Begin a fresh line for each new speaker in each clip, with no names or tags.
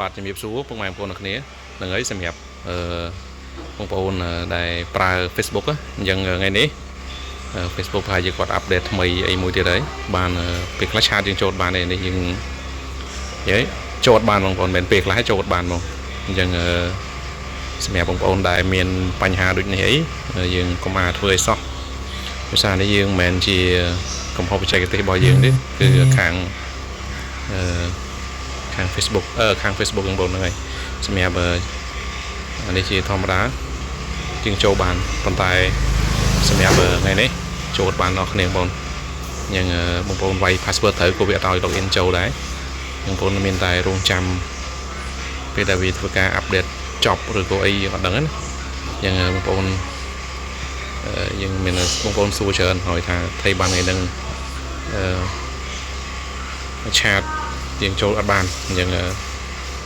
បាទជំរាបសួរពុកម៉ែបងប្អូនអ្នកគ្នាហ្នឹងហើយសម្រាប់អឺបងប្អូនដែលប្រើ Facebook ណាអញ្ចឹងថ្ងៃនេះ Facebook ប្រហែលជាគាត់ update ថ្មីអីមួយទៀតហើយបានពេលខ្លះ chat យើងចូលបានទេនេះយើងនិយាយចូលបានបងប្អូនមិនមែនពេលខ្លះចូលបានហ្មងអញ្ចឹងអឺសម្រាប់បងប្អូនដែលមានបញ្ហាដូចនេះអីយើងកុំអាធ្វើឲ្យសោះភាសានេះយើងមិនមែនជាកំហុសបច្ចេកទេសរបស់យើងទេគឺខាងអឺខាង Facebook អឺខាង Facebook បងប្អូនហ្នឹងហើយសម្រាប់អានេះជាធម្មតាជាងចូលបានប៉ុន្តែសម្រាប់ថ្ងៃនេះចូលបានដល់គ្នាបងប្អូនអញ្ចឹងបងប្អូនវាយ password ត្រូវក៏វាអត់ឲ្យ login ចូលដែរបងប្អូនមានតែរងចាំពេលដែលវាធ្វើការ update ចប់ឬក៏អីយើងអត់ដឹងណាអញ្ចឹងបងប្អូនយើងមានបងប្អូនសួរច្រើនហើយថាថៃបានថ្ងៃហ្នឹងអឺ chat យើងចូលអត់បានអញ្ចឹង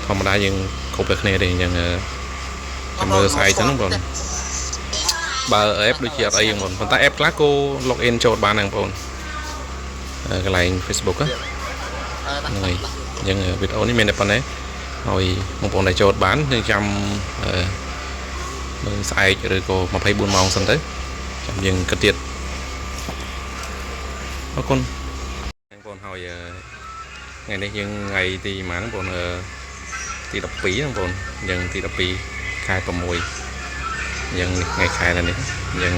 ធម្មតាយើងគ្រប់តែគ្នាទេអញ្ចឹងចាំមើលស្អែកទៅហ្នឹងបងបើ app ដូចជាអត់អីហ្នឹងបងប៉ុន្តែ app ខ្លះគោ log in ចូលបានហ្នឹងបងប្អូនកន្លែង Facebook ហ្នឹងហើយអញ្ចឹងវីដេអូនេះមានតែប៉ុណ្ណេះហើយបងប្អូនដែលចូលបានយើងចាំមើលស្អែកឬក៏24ម៉ោងសិនទៅចាំយើងគិតទៀតអរគុណបងប្អូនហើយថ្ងៃនេះយើងថ្ងៃទីប៉ុន្មានបងប្អូនទី12បងប្អូនអញ្ចឹងទី12ខែ6អញ្ចឹងនេះថ្ងៃខែនេះអញ្ចឹង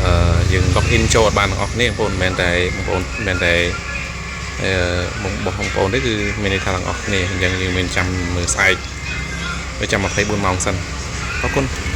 អឺយើង log in ចូលអត់បានទាំងអស់គ្នាបងប្អូនមិនមែនតែបងប្អូនមិនមែនតែអឺបងបងប្អូនទេគឺមានន័យថាទាំងអស់គ្នាអញ្ចឹងយើងមានចាំមើលស្អែកឬចាំ24ម៉ោងសិនអរគុណ។